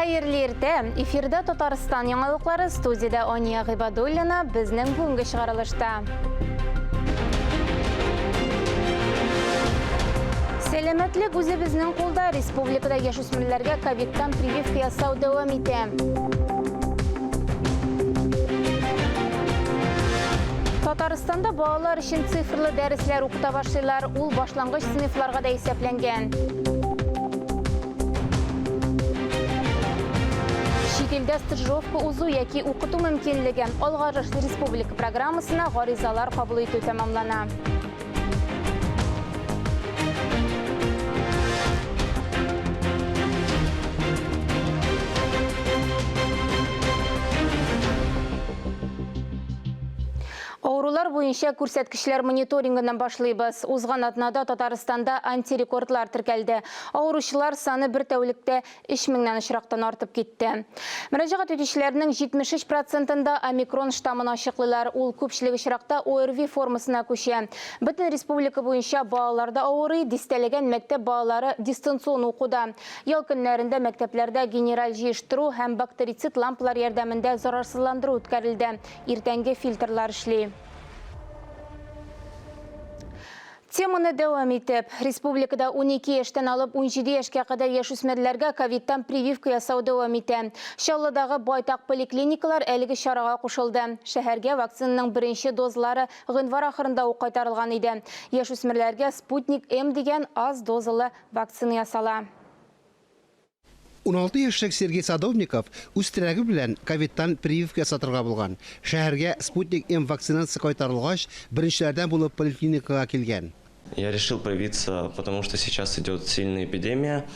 Хәерле иртә! Эфирда Татарстан яңалыклары, студиядә Ания Гыйбадуллина, безнең бүгенге чыгарылышта. Сәламәтлек үзебезнең кулда, республикада яшүсмерләргә ковидтан прививка ясау дәвам итә. Татарстанда балалар өчен цифрлы дәресләр укыта башлыйлар, ул башлангыч сыйныфларга да исәпләнгән. Чит илдә стажировка узу яки укыту мөмкинлеге Алгарыш республика программасына гаризалар кабул итү тәмамлана. Авырулар буенча күрсәткечләр мониторингыннан башлыйбыз. Узган атнада Татарстанда антирекордлар теркәлде. Авыручылар саны бер тәүлектә 3 меңнән очрактан артып китте. Мөрәҗәгать итүчеләрнең 73 процентында омикрон штаммын ачыклыйлар. Ул күпчелек очракта ОРВИ формасына күчә. Бөтен республика буенча балалар да авырый, дистәләгән мәктәп балалары дистанцион укуда. Ял көннәрендә мәктәпләрдә генераль җыештыру һәм бактерицид лампалар ярдәмендә зарарсызландыру үткәрелде. Иртәнге фильтрлар эшли. Теманы дәвам итеп, республикада 12 яшьтән алып 17 яшькә кадәр яшүсмерләргә ковидтан прививка ясау дәвам итә. Чаллыдагы байтак поликлиникалар әлеге чарага кушылды. Шәһәргә вакцинаның беренче дозалары гыйнвар ахырында ук кайтарылган иде. Яшүсмерләргә Спутник М дигән аз дозалы вакцина ясала. 16 яшьлек Сергей Садовников үз теләге белән ковидтан прививка ясатырга булган. Шәһәргә Спутник-М вакцинасы кайтарылгач, беренчеләрдән булып поликлиникага килгән. Я решил привиться, потому что сейчас идет сильная эпидемия.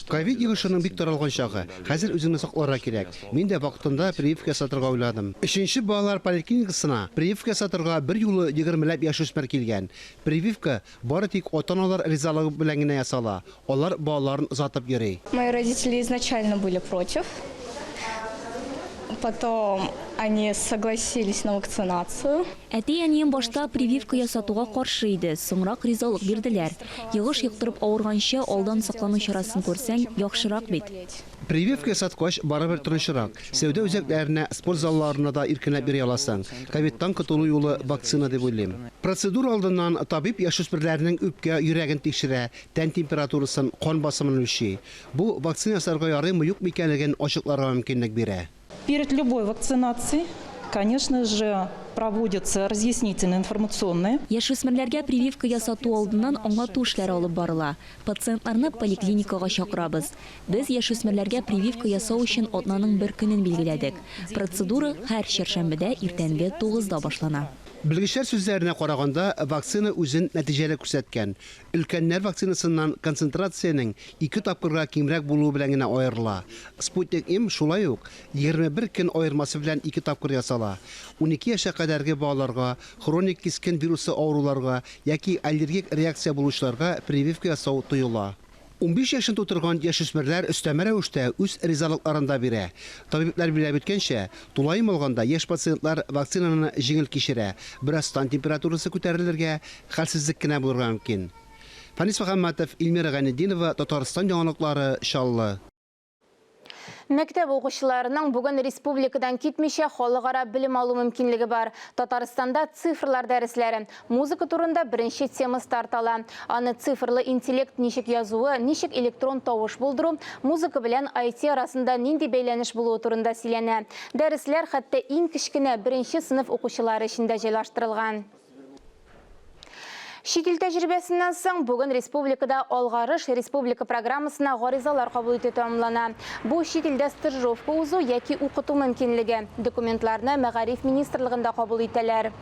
Ковид йогышының бик таралган чагы. Хәзер үзеңне сакларга кирәк. Мин дә вакытында прививка ясатырга уйладым. Өченче балалар поликлиникасына прививка ясатырга берьюлы егермеләп яшүсмер килгән. Прививка бары тик ата-аналар ризалыгы белән генә ясала. Алар балаларын озатып йөри. Мои родители изначально были против. Потом они согласились на вакцинацию. Әти-әнием башта прививка ясатуга каршы иде, соңрак ризалык бирделәр. Йогыш йоктырып авырганчы, алдан саклану чарасын күрсәң, яхшырак бит. Прививка ясаткач, барыбер тынычрак. Сәүдә үзәкләренә, спорт залларына да иркенләп йөри аласың. Ковидтан котылу юлы, вакцина дип уйлыйм. Процедура алдыннан табиб яшүсмерләрнең үпкә, йөрәген тикшерә, тән температурасын, кан басымын үлчи. Бу, вакцина ясарга ярыймы-юкмы икәнлеген ачыкларга мөмкинлек бирә. Перед любой вакцинацией, конечно же, проводятся разъяснительные информационные. Яшүсмерләргә прививка ясату алдыннан аңлату эшләре алып барыла. Пациентларны поликлиникага чакырабыз. Без яшүсмерләргә прививка ясау өчен атнаның бер көнен билгеләдек. Процедура һәр чәршәмбедә иртәнге тугызда башлана. Белгечләр сүзләренә караганда, вакцина үзен нәтиҗәле күрсәткән. Өлкәннәр вакцинасыннан концентрациянең ике тапкырга кимрәк булуы белән генә аерыла. Спутник-М шулай ук 21 көн аермасы белән ике тапкыр ясала. 12 яшькә кадәрге балаларга, хроник кискен вируслы авыруларга яки аллергик реакция булучыларга прививка ясау тыела. 15 яшен тутырган яшүсмерләр өстәмә рәвештә үз ризалыкларын да бирә. Табиблар билгеләп үткәнчә, тулаем алганда, яшь пациентлар вакцинаны җиңел кичерә, бераз тан температурасы күтәрелергә, хәлсезлек кенә булырга мөмкин. Фәнис Мөхәммәтов, Илмира Гайнетдинова, Татарстан яңалыклары, Чаллы. Мәктәп укучыларының бүген республикадан китмичә халыкара белем алу мөмкинлеге бар. Татарстанда цифрлар дәресләре, музыка турында беренче тема старт ала. Аны цифрлы интеллект ничек язуы, ничек электрон тавыш булдыру, музыка белән IT арасында нинди бәйләнеш булуы турында сөйләнә. Дәресләр хәтта иң кечкенә беренче сыйныф укучылары өчен дә җайлаштырылган. Чит ил тәҗрибәсеннән соң бүген республикада Алгарыш республика программасына гаризалар кабул итү тәмамлана. Бу чит илдә стажировка узу яки укыту мөмкинлеге. Документларны Мәгариф министрлыгында кабул итәләр.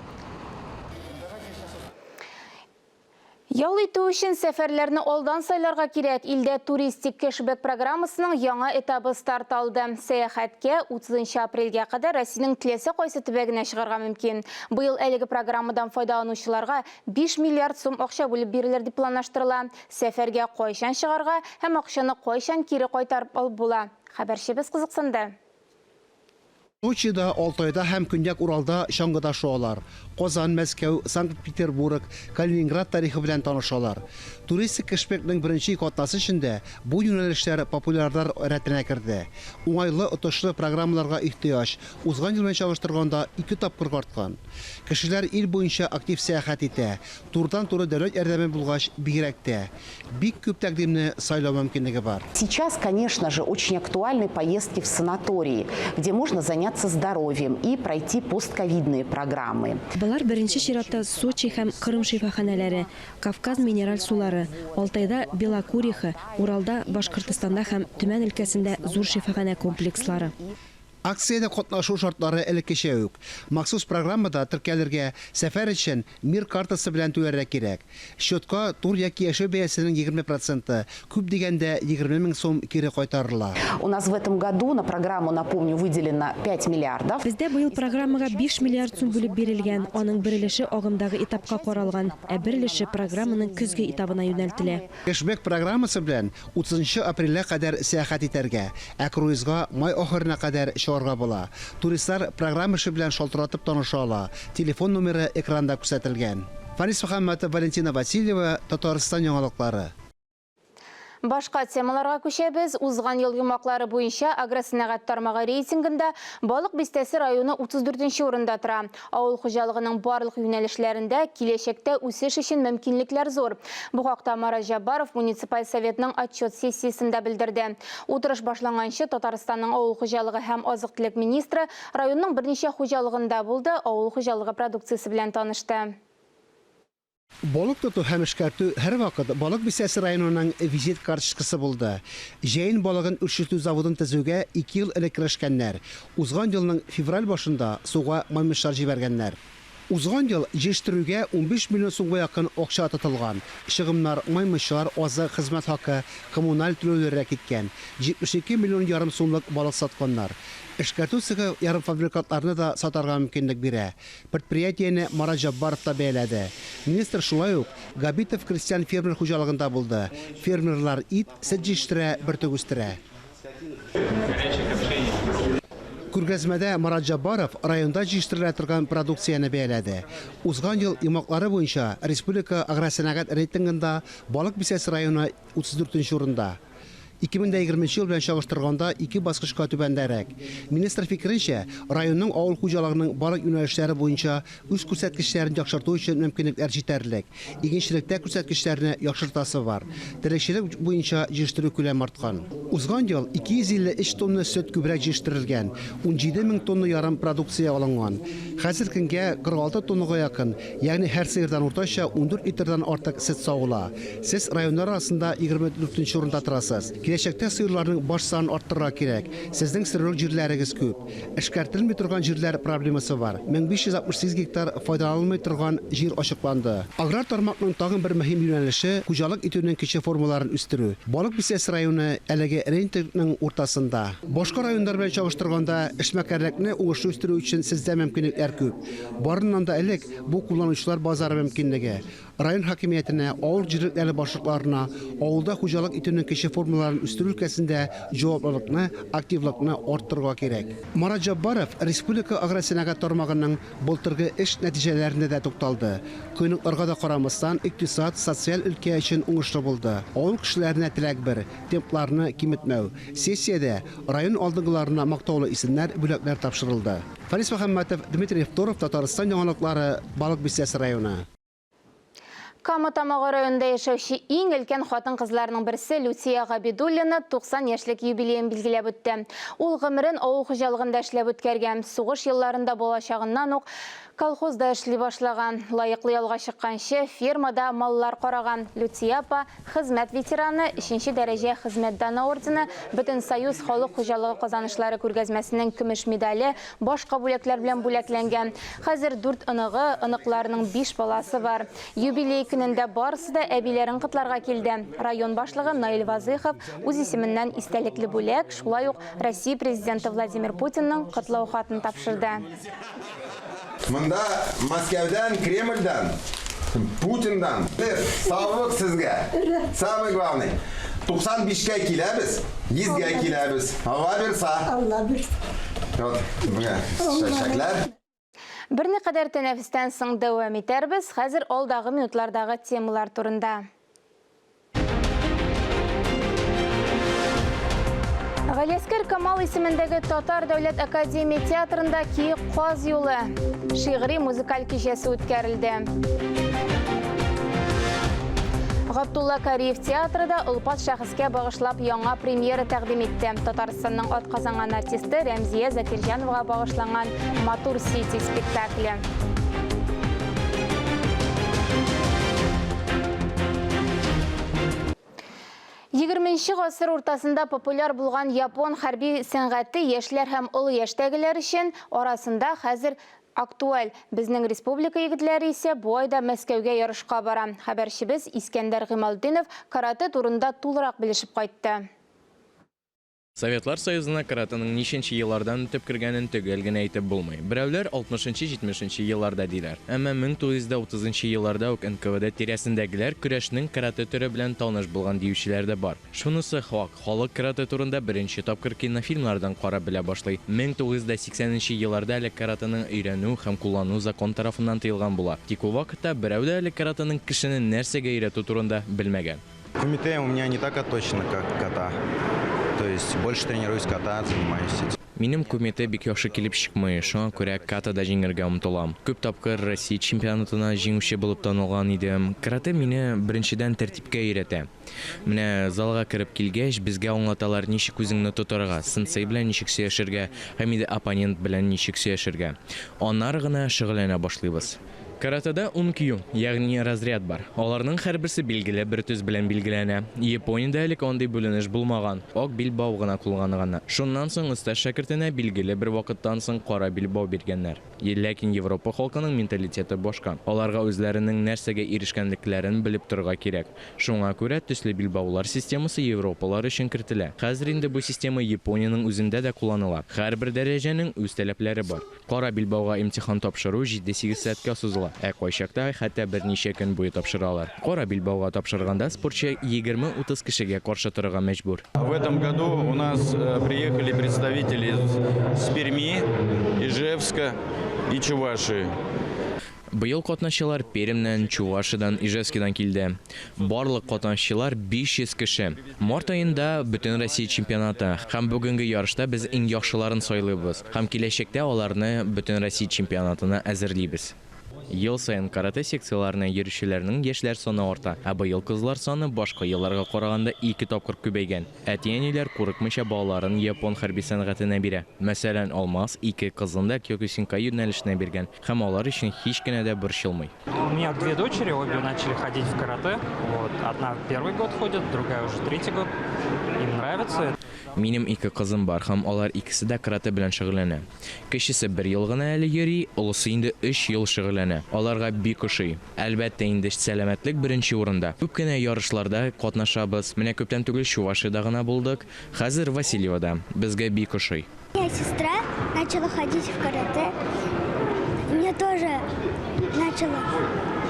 Ял итү өчен сәфәрләрне алдан сайларга кирәк. Илдә туристик кэшбэк программасының яңа этабы старт алды. Сәяхәткә 30 апрельгә кадәр Россиянең теләсә кайсы төбәгенә чыгарга мөмкин. Быел әлеге программадан файдаланучыларга 5 миллиард сум акча бүлеп бирелер дип планлаштырыла. Сәфәргә кайчан чыгарга һәм акчаны кайчан кире кайтарып алып була? Хәбәрчебез кызыксынды. Сочида, Алтайда һәм Көньяк Уралда чаңгыда шуалар. Казан, Мәскәү, Санкт-Петербург, Калининград тарихы белән танышалар. Туристик кэшбэкның беренче ике атнасы эчендә бу юнәлешләр популярлар рәтенә керде. Уңайлы, отышлы программаларга ихтыяҗ узган ел белән чагыштырганда ике тапкырга арткан. Кешеләр ил буенча актив сәяхәт итә, турыдан-туры дәүләт ярдәме булгач, бигрәк тә. Бик күп тәкъдимне сайлау мөмкинлеге бар. Сейчас, конечно же, очень актуальны поездки в санатории, где можно заняться здоровьем и пройти постковидные программы. Болар беренче чиратта Сочи һәм Кырым шифаханәләре, Кавказ минераль сулары, Алтайда Белокуриха, Уралда, Башкортостанда һәм Төмән өлкәсендә зур шифаханә комплекслары. Акциядә катнашу шартлары элеккечә үк. Махсус программада теркәлергә, сәфәр өчен Мир картасы белән түләргә кирәк. Счетка тур яки яшәү бәясенең 20 проценты, күп дигәндә 20 мең сум кире кайтарыла. У нас в этом году на программу, напомню, выделено 5 миллиардов. Бездә быел программага 5 миллиард сум бүлеп бирелгән. Аның бер өлеше агымдагы этапка каралган, ә бер өлеше программаның көзге этабына юнәлтелә. Кэшбэк программасы белән 30 нчы апрельгә кадәр сәяхәт итәргә, ә круизга май ахырына кадәр чыгарга була. Туристлар программа эше белән шалтыратып таныша ала, телефон номеры экранда күрсәтелгән. Фанис Мөхәммәтов, Валентина Васильева, Татарстан яңалыклары. Башка темаларга күчәбез. Узган ел йомгаклары буенча агросәнәгать тармагы рейтингында Балык Бистәсе районы 34 нче урында тора. Авыл хуҗалыгының барлык юнәлешләрендә киләчәктә үсеш өчен мөмкинлекләр зур. Бу хакта Марат Җәббаров муниципаль советның отчет сессиясендә белдерде. Утырыш башланганчы Татарстанның авыл хуҗалыгы һәм азык-төлек министры районның берничә хуҗалыгында булды, авыл хуҗалыгы продукциясе белән танышты. Балык тоту һәм эшкәртү һәрвакыт Балык Бистәсе районының визит карточкасы булды. Җәен балыгын үрчетү заводын төзүгә ике ел элек керешкәннәр. Узган елның февраль башында суга маймычлар җибәргәннәр. Узган ел җитештерүгә 15 миллион сумга якын акча тотылган. Чыгымнар маймычлар, азык, хезмәт хакы, коммуналь түләүләргә киткән. 72 миллион ярым сумлык балык сатканнар. Эшкәртү цехы ярымфабрикатларны да сатарга мөмкинлек бирә. Предприятиене Марат Җәббаров та бәяләде. Министр шулай ук Габитов крестьян-фермер хуҗалыгында булды. Фермерлар ит, сөт җитештерә, бөртек үстерә. Күргәзмәдә Марат Җәббаров районда җитештерелә торган продукцияне бәяләде. Узган ел йомгаклары буенча республика агросәнәгать рейтингында Балык Бистәсе районы 34 нче урында. 2020 нче ел белән чагыштырганда ике баскычка түбәндәрәк. Министр фикеренчә, районның авыл хуҗалыгының барлык юнәлешләре буенча үз күрсәткечләрен яхшырту өчен мөмкинлекләр җитәрлек. Игенчелектә күрсәткечләрне яхшыртасы бар. Терлекчелек буенча җитештерү күләме арткан. Узган ел 253 тонна сөт күбрәк җитештерелгән, 17 мең тонна ярым продукция алынган. Хәзер көнгә 46 тоннага якын, ягъни һәр сыердан уртача 14 литрдан артык сөт савыла. Сез районнар арасында 24 нче урында торасыз. Киләчәктә сыерларның баш санын арттырырга кирәк. Сезнең сөрүлек җирләрегез күп. Эшкәртелми торган җирләр проблемасы бар. 1568 гектар файдаланылмый торган җир ачыкланды. Аграр тармакның тагын бер мөһим юнәлеше, хуҗалык итүнең кече формаларын үстерү. Балык Бистәсе районы әлеге рейтингның уртасында. Башка районнар белән чагыштырганда, эшмәкәрлекне уңышлы үстерү өчен сездә мөмкинлекләр күп. Барыннан да элек, бу кулланучылар базары мөмкинлеге. Район хакимиятенә, авыл җирлекләре башлыкларына авылда хуҗалык итүнең кече формаларын үстерү өлкәсендә җаваплылыкны, активлыкны арттырырга кирәк. Марат Җәббаров республика агросәнәгать тармагының былтыргы эш нәтиҗәләренә дә тукталды. Кыенлыкларга да карамастан, икътисад, социаль өлкә өчен уңышлы булды. Авыл кешеләренә теләк бер, темпларны киметмәү. Сессиядә район алдынгыларына мактаулы исемнәр, бүләкләр тапшырылды. Фарис Мөхәммәтов, Дмитрий Второв, Татарстан яңалыклары, Балык Бистәсе районы. Кама Тамагы районында яшәүче иң өлкән хатын-кызларның берсе Люция Габидуллина 90 яшьлек юбилеен билгеләп үтте. Ул гомерен авыл хуҗалыгында эшләп үткәргән. Сугыш елларында балачагыннан ук колхозда эшли башлаган. Лаеклы ялга чыкканчы фермада маллар караган. Люция апа Хезмәт ветераны, өченче дәрәҗә Хезмәт даны ордены, Бөтенсоюз халык хуҗалыгы казанышлары күргәзмәсенең көмеш медале, башка бүләкләр белән бүләкләнгән. Хәзер дүрт оныгы, оныкларының биш баласы бар. Юбилей көнендә барысы да әбиләрен котларга килде. Район башлыгы Наил Вазыйхов үз исеменнән истәлекле бүләк, шулай ук Россия Президенты Владимир Путинның котлау хатын тапшырды. Монда Мәскәүдән, Кремльдән, Путиндан бер саулык сезгә. Самый главный. 95-кә киләбез, 100-гә киләбез. Алла бирса. Алла бирса. Вот, менә чәчәкләр. Берникадәр тәнәфестән соң дәвам итәрбез. Хәзер алдагы минутлардагы темалар турында. Галиәскәр Камал исемендәге Татар дәүләт академия театрында Киек каз юлы шигъри музыкаль кичәсе үткәрелде. Габдулла Кариев театры да олпат шәхескә багышлап яңа премьера тәкъдим итте. Татарстанның атказанган артисты Рәмзия Закирҗановага багышланган Матур Сити спектакле. Егерменче гасыр уртасында популяр булган япон хәрби сәнгате яшьләр һәм олы яшьтәгеләр өчен арасында хәзер актуаль. Безнең республика егетләре исә бу айда Мәскәүгә ярышка бара. Хәбәрчебез Искәндәр Гыймалтдинов каратэ турында тулырак белешеп кайтты. Советлар Союзына каратэның ничәнче еллардан үтеп кергәнен төгәл генә әйтеп булмый. Берәүләр 60-70 нче елларда диләр. Әмма 1930 нчы елларда ук НКВД тирәсендәгеләр көрәшнең каратэ төре белән таныш булган диючеләр дә бар. Шунысы хак, халык каратэ турында беренче тапкыр кинофильмнардан карап белә башлый. 1980 нче елларда әле каратэның өйрәнү һәм куллану закон тарафыннан тыелган була. Тик ул вакытта берәү дә әле каратэның кешене нәрсәгә өйрәтү турында белмәгән. Кумитэ у меня не так отточено, как ката. То есть больше тренируюсь ката, занимаюсь этим. Минем кумитэ бик яхшы килеп чыкмый, шуңа күрә катада җиңәргә омтылам. Күп тапкыр Россия чемпионатына җиңүче булып танылган идем. Каратэ мине, беренчедән, тәртипкә өйрәтә. Менә залга кереп килгәч, безгә аңлаталар ничек үзеңне тотарга, сенсей белән ничек сөйләшергә һәм инде оппонент белән ничек сөйләшергә. Аннары гына шөгыльләнә башлыйбыз. Каратэда ун кю, ягъни разряд бар. Аларның һәрберсе билгеле бер төс белән билгеләнә. Япониядә элек андый бүленеш булмаган, ак билбау гына кулланганнар. Шуннан соң остаз шәкертенә билгеле бер вакыттан соң кара билбау биргәннәр. Ләкин Европа халкының менталитеты башка. Аларга үзләренең нәрсәгә ирешкәнлекләрен белеп торырга кирәк. Шуңа күрә төсле билбаулар системасы европалар өчен кертелә. Хәзер инде бу система Япониянең үзендә дә кулланыла. Һәрбер дәрәҗәнең үз таләпләре бар. Кара билбауга имтихан тапшыру җиде-сигез сәгатькә сузыла, ә кайчакта хәтта берничә көн буе тапшыралар. Кара билбауга тапшырганда спортчы егерме-утыз кешегә каршы торырга мәҗбүр. В этом году у нас приехали представители из Перми, Ижевска и Чувашии. Быел катнашчылар Пермьнән, Чувашиядән, Ижевскидан килде. Барлык катнашчылар 500 кеше. Март аенда Бөтенроссия чемпионаты һәм бүгенге ярышта без иң яхшыларын сайлыйбыз һәм киләчәктә аларны Бөтенроссия чемпионатына әзерлибез. Ел саен каратэ секцияләренә йөрүчеләрнең яшьләр саны арта, ә быел кызлар саны башка елларга караганда ике тапкыр күбәйгән. Әти-әниләр курыкмыйча балаларын япон хәрби сәнгатенә бирә. Мәсәлән, Алмаз ике кызын да кёкусинкай юнәлешенә биргән һәм алар өчен һич кенә дә борчылмый. У меня две дочери, обе начали ходить в каратэ. Вот. Одна первый год ходит, другая уже третий год. Им нравится. Минем ике кызым бар һәм алар икесе дә каратэ белән шөгыльләнә. Кечесе бер ел гына әле йөри, олысы инде өч ел шөгыльләнә. Аларга бик ошый. Әлбәттә инде, сәламәтлек беренче урында. Күп кенә ярышларда катнашабыз. Менә күптән түгел Чувашиядә гына булдык. Хәзер Васильевода. Безгә бик ошый. Моя сестра начала ходить в каратэ. Мне тоже начало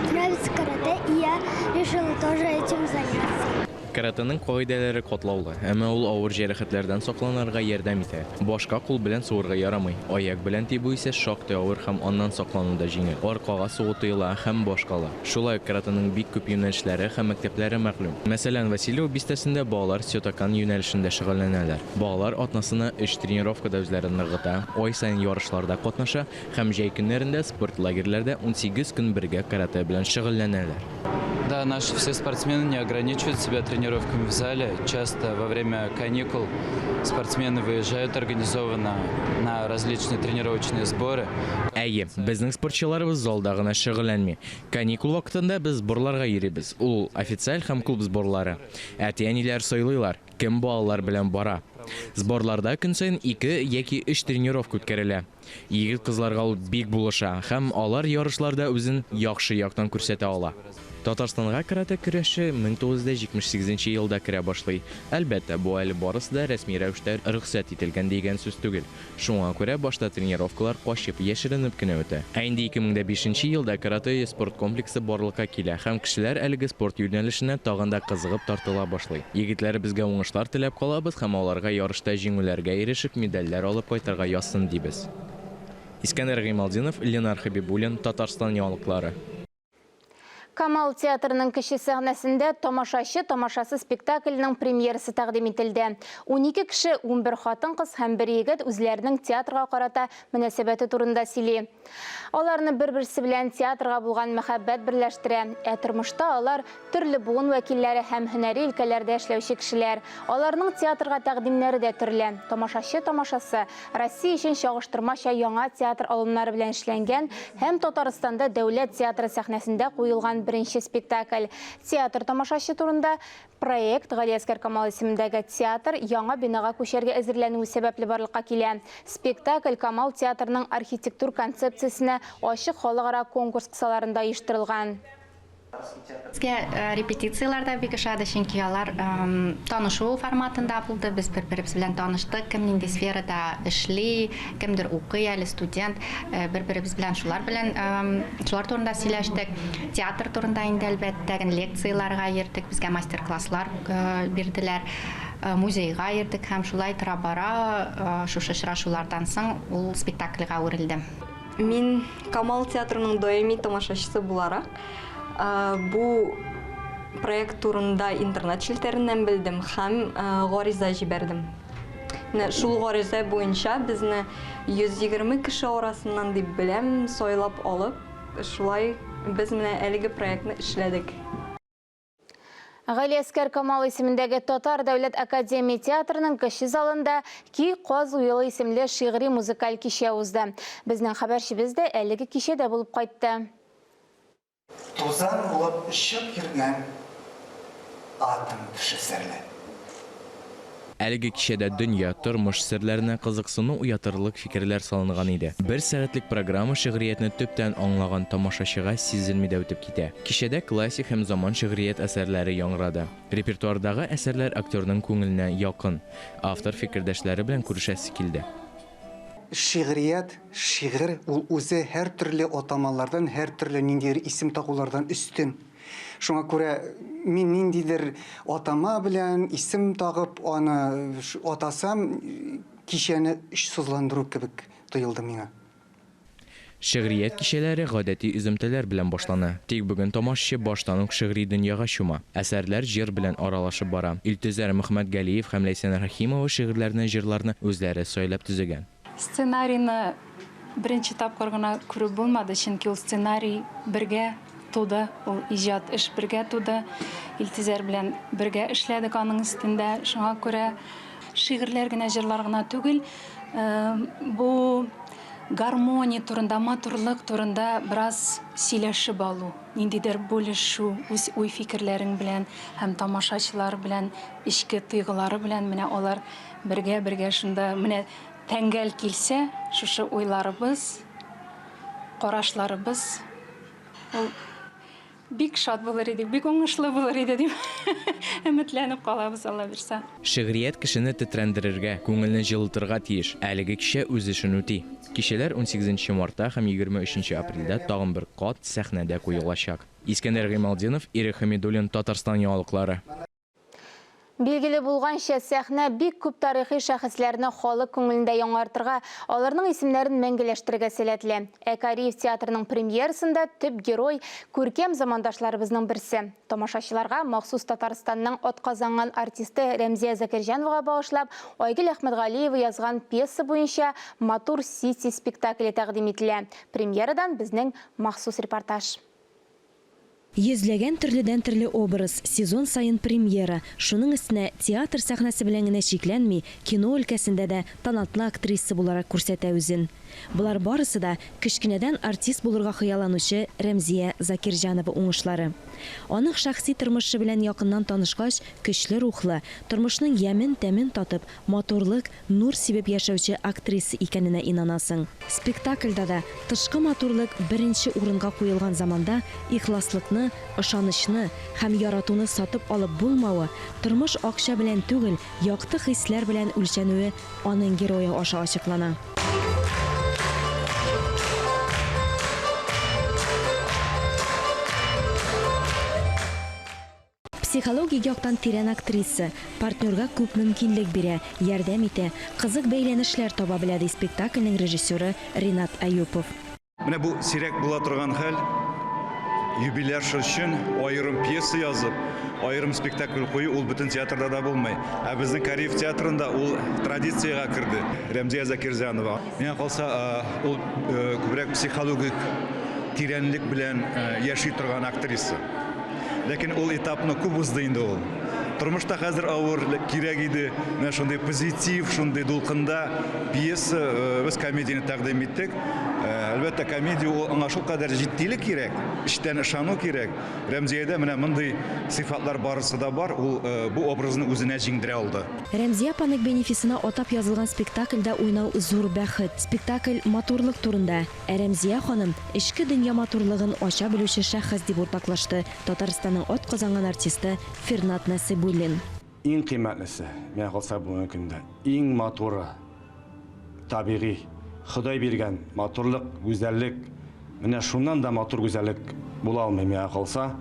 нравиться каратэ, и я решила тоже этим заняться. Каратэның кагыйдәләре катлаулы, әмма ул авыр җәрәхәтләрдән сакланырга ярдәм итә. Башка кул белән сугырга ярамый. Аяк белән тибү исә шактый авыр һәм аннан саклану да җиңел. Аркага сугу тыела һәм башкалар. Шулай ук каратэның бик күп юнәлешләре һәм мәктәпләре мәгълүм. Мәсәлән, Васильево бистәсендә балалар Сётокан юнәлешендә шөгыльләнәләр. Балалар атнасына өч тренировкада үзләрен ныгыта, ай саен ярышларда катнаша һәм җәй көннәрендә спорт лагерьләрдә унсигез көн бергә каратэ белән шөгыльләнәләр. Да, наши все спортсмены не ограничивают себя тренировками в зале. Часто во время каникул спортсмены выезжают организованно на различные тренировочные сборы. Әйе, безнең спортчыларыбыз залда гына шөгыльләнми. Каникул вакытында без сборларга йөрибез. Ул официаль һәм клуб сборлары. Әти-әниләр сайлыйлар, кем балалар белән бара. Сборларда көн саен ике яки өч тренировка үткәрелә. Егет-кызларга ул бик булыша һәм алар ярышларда үзен яхшы яктан күрсәтә ала. Татарстанга каратэ көрәше 1978 нче елда керә башлый. Әлбәттә, бу әле барысы да рәсми рәвештә рөхсәт ителгән дигән сүз түгел. Шуңа күрә башта тренировкалар качып, яшеренеп кенә үтә. Ә инде 2005 нче елда каратэ өе спорт комплексы барлыкка килә һәм кешеләр әлеге спорт юнәлешенә тагын да кызыгып тартыла башлый. Егетләребезгә уңышлар теләп калабыз һәм аларга ярышта җиңүләргә ирешеп, медальләр алып кайтырга язсын дибез. Искәндәр Гыймалтдинов, Ленар Хәбибуллин, Татарстан яңалыклары. Камал театрының кече сәхнәсендә Тамашачы тамашасы спектакленең премьерасы тәкъдим ителде. 12 кеше, 11 хатын-кыз һәм бер егет үзләренең театрга карата мөнәсәбәте турында сөйли. Аларны бер-берсе белән театрга булган мәхәббәт берләштерә. Ә тормышта алар төрле буын вәкилләре һәм һөнәри өлкәләрдә эшләүче кешеләр. Аларның театрга тәкъдимнәре дә төрле. Тамашачы тамашасы Россия өчен чагыштырмача яңа театр алымнары белән эшләнгән һәм Татарстанда дәүләт театры сәхнәсендә куелган беренче спектакль. Театр тамашачы турында проект Галиәсгар Камал исемендәге театр яңа бинага күчәргә әзерләнүе сәбәпле барлыкка килә. Спектакль Камал театрының архитектур концепциясенә ачык халыкара конкурс кысаларында оештырылган. Безгә репетицияләр дә бик ошады, чөнки алар танышу форматында булды. Без бер-беребез белән таныштык, кем нинди сферада эшли, кемдер укый әле, студент. Бер-беребез белән шулар белән шулар турында сөйләштек. Театр турында инде, әлбәттә, лекцияләргә йөрдек, безгә мастер-класслар бирделәр. Музейга йөрдек һәм шулай тора-бара шушы очрашулардан соң ул спектакльгә үрелде. Мин Камал театрының даими тамашачысы буларак, бу проект турында интернет челтәреннән белдем һәм гариза җибәрдем. Менә шул гариза буенча безне 120 кеше арасыннан дип беләм, сайлап алып, шулай без менә әлеге проектны эшләдек. Галиәскәр Камал исемендәге Татар дәүләт академия театрының кече залында Ки каз уелы исемле шигъри музыкаль кичә узды. Безнең хәбәрчебез дә әлеге кичәдә булып кайтты. Тузан булып очып йөргән атом төше серле. Әлеге кичәдә дөнья, тормыш серләренә кызыксыну уятырлык фикерләр салынган иде. Бер сәгатьлек программа шигъриятне төптән аңлаган тамашачыга сизелми дә үтеп китә. Кичәдә классик һәм заман шигърият әсәрләре яңгырады. Репертуардагы әсәрләр актерның күңеленә якын. Автор фикердәшләре белән күрешәсе килде. Шигърият, шигырь ул үзе һәртөрле атамалардан, һәртөрле ниндидер исем тагулардан өстен. Шуңа күрә мин ниндидер атама белән исем тагып аны атасам, кичәне очсызландыру кебек тоелды миңа. Шигърият кичәләре гадәти өземтәләр белән башлана. Тик бүген тамашчы баштан ук шигъри дөньяга чума. Әсәрләр җыр белән аралашып бара. Илтөзәр Мөхәммәтгалиев һәм Ләйсән Рәхимова шигырьләрне, җырларны үзләре сайлап төзегән. Сценарийны беренче тапкыр гына күреп булмады, чөнки ул сценарий бергә туды, ул иҗат эш бергә туды. Илтизәр белән бергә эшләдек аның өстендә. Шуңа күрә шигырьләр генә, җырлар гына түгел, бу гармония турында, матурлык турында бераз сөйләшеп алу, ниндидер бүлешү үз уй-фикерләрең белән һәм тамашачылар белән, эчке тойгылары белән менә алар бергә-бергә шунда менә Тәңгәл килсә, шушы уйларыбыз, карашларыбыз, ул бик шат булыр идек, бик уңышлы булыр иде дип өметләнеп калабыз, Алла бирса. Шигърият кешене тетрәндерергә, күңелне җылытырга тиеш. Әлеге кичә үз эшен үти. Кичәләр унсигезенче мартта һәм 23 апрельдә тагын бер кат сәхнәдә куелачак. Искәндәр Гыймалтдинов, Ирек Хәмидуллин, Татарстан яңалыклары. Билгеле булганча, сәхнә бик күп тарихи шәхесләрне халык күңелендә яңартырга, аларның исемнәрен мәңгеләштерергә сәләтле. Ә Кариев театрының премьерасында төп герой, күркәм замандашларыбызның берсе. Тамашачыларга махсус Татарстанның атказанган артисты Рәмзия Закирҗановага багышлап, Айгөл Әхмәтгалиева язган пьеса буенча Матур Сити спектакле тәкъдим ителә. Премьерадан безнең махсус репортаж. Йөзләгән төрледән-төрле образ, сезон саен премьера, шуның өстенә театр сәхнәсе белән генә чикләнми, кино өлкәсендә дә танатлы актриса буларак күрсәтә үзен. Болар барысы да, кечкенәдән артист булырга хыялланучы Рәмзия Закирҗанова уңышлары. Аның шәхси тормышы белән якыннан танышкач, көчле рухлы, тормышның ямен-тәмен татып, матурлык, нур сибеп яшәүче актриса икәненә инанасың. Спектакльдә дә тышкы матурлык беренче урынга куелган заманда ихласлыкны, ышанычны һәм яратуны сатып алып булмавы, тормыш акча белән түгел, якты хисләр белән үлчәнүе аның герое аша ачыклана. Психологик яктан тирән актриса, партнерга күп мөмкинлек бирә, ярдәм итә, кызык бәйләнешләр таба белә, ди спектакльнең режиссеры Ринат Әюпов. Менә бу сирәк була торган хәл, юбилярша өчен аерым пьеса язып, аерым спектакль кую ул бөтен театрда да булмый. Ә безнең Кариев театрында ул традициягә керде. Рәмзия Закирзянова. Миңа калса, ул күбрәк психологик тирәнлек белән яши торган актриса. Ләкин ул этапны күп узды инде ул. Тормыш та хәзер авыр, кирәк иде. Менә шундый позитив, шундый дулкында пьеса, э, без комедияне тәкъдим иттек. Э, әлбәттә, комедия ул аңа шулкадәр җитдилек кирәк, эчтән ышану кирәк. Рәмзиядә менә мондый сыйфатлар барысы да бар, ул э, бу образны үзенә җиңдерә алды. Рәмзия апаның бенефисына атап язылган спектакльдә уйнау зур бәхет. Спектакль матурлык турында. Ә Рәмзия ханым, эчке дөнья матурлыгын ача белүче шәхес, дип уртаклашты Татарстанның атказанган артисты Фернат Насыйбуллин. Иң кыйммәтлесе, миңа калса, бүгенге көндә, иң матуры, табигый, Ходай биргән матурлык, гүзәллек. Менә шуннан да матур гүзәллек була алмый, миңа калса.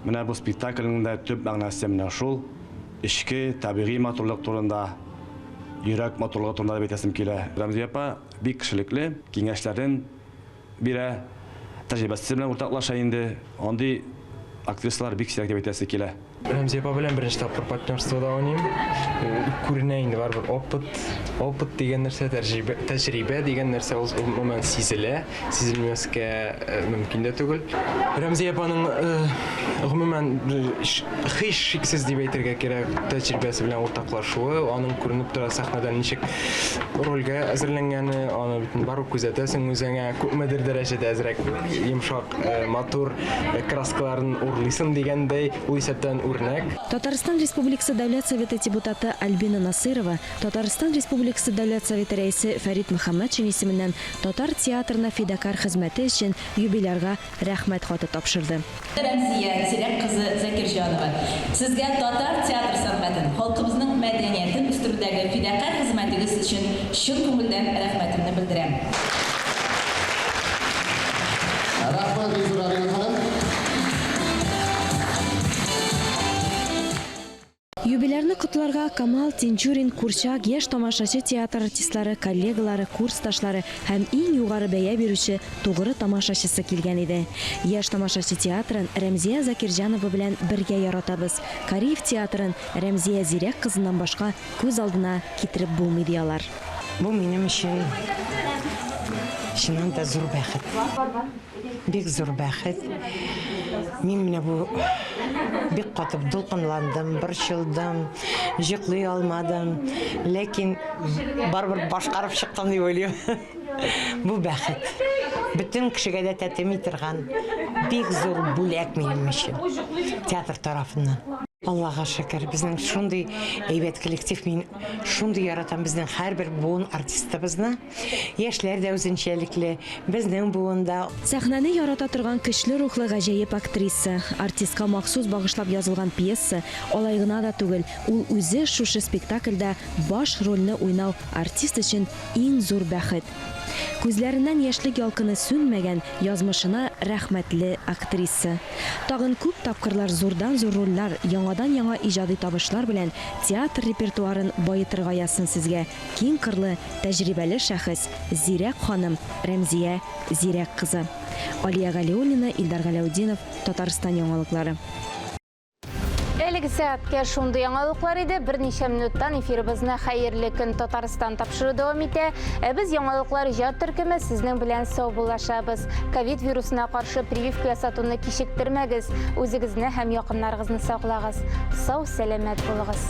Менә бу спектакльнең дә төп мәгънәсе менә шул, эчке, табигый матурлык турында, йөрәк матурлыгы турында дип әйтәсем килә. Рәмзия апа Бик кешелекле, киңәшләрен бирә, тәҗрибәсе белән уртаклаша инде. Андый актрисалар бик сирәк дип әйтәсе килә. Рәмзия апа белән беренче тапкыр партнерствода уйныйм. Күренә инде барыбер опыт, опыт дигән нәрсә, тәҗрибә, тәҗрибә дигән нәрсә ул гомумән сизелә, сизелмәскә мөмкин дә түгел. Рәмзия апаның гомумән һичшиксез дип әйтергә кирәк, тәҗрибәсе белән уртаклашуы, аның күренеп тора сәхнәдән ничек рольгә әзерләнгәне, аны бит барып күзәтәсең үзеңә, күпмедер дәрәҗәдә әзрәк йомшак, э, матур э, краскаларын урлыйсың дигәндәй, ул исәптән үрнәк. Татарстан Республикасы Дәүләт Советы депутаты Альбина Насыйрова Татарстан Республикасы Дәүләт Советы Рәисе Фәрит Мөхәммәтшин исеменнән татар театрына фидакарь хезмәте өчен юбилярга Рәхмәт хаты тапшырды. Рәмзия Зирәк кызы Закирҗанова, сезгә татар театр сәнгатен, халкыбызның мәдәниятен үстерүдәге фидакарь хезмәтегез өчен чын күңелдән рәхмәтемне белдерәм. Рәхмәт, Илсур Арина ханым. Юбилярны котларга Камал, Тинчурин, Курчак, Яшь тамашачы театр артистлары, коллегалары, курсташлары һәм иң югары бәя бирүче тугры тамашачысы килгән иде. Яшь тамашачы театрын Рәмзия Закирҗанова белән бергә яратабыз. Кариев театрын Рәмзия Зирәк кызыннан башка күз алдына китереп булмый, ди алар. Бу минем өчен чыннан да зур бәхет. Бик зур бәхет. Мин менә бу бик каты дулкынландым, борчылдым, җоклый алмадым. Ләкин барыбер башкарып чыктым дип уйлыйм. Бу бәхет. Бөтен кешегә дә тәтеми торган бик зур бүләк минем өчен. Театр тарафыннан. Аллага шөкер, безнең шундый әйбәт коллектив, мин шундый яратам безнең һәрбер буын артистыбызны. Яшьләр дә үзенчәлекле, безнең буын да. Сәхнәне ярата торган көчле рухлы гаҗәеп актриса. Артистка махсус багышлап язылган пьеса, алай гына да түгел, ул үзе шушы спектакльдә баш рольне уйнау артист өчен иң зур бәхет. Күзләреннән яшьлек ялкыны сүнмәгән, язмышына рәхмәтле актриса. Тагын күп тапкырлар зурдан-зур рольләр, яңадан-яңа иҗади табышлар белән театр репертуарын баетырга язсын сезгә, Киң кырлы, тәҗрибәле шәхес, зирәк ханым Рәмзия Зирәк кызы. Алия Галиуллина, Илдар Галәүтдинов, Татарстан яңалыклары. Әлеге сәгатькә шундый яңалыклар иде. Берничә минуттан эфирыбызны Хәерле көн Татарстан тапшыру дәвам итә. Ә без яңалыклар иҗат төркеме сезнең белән саубуллашабыз. Ковид вирусына каршы прививка ясатуны кичектермәгез. Үзегезне һәм якыннарыгызны саклагыз. Сау, сәламәт булыгыз.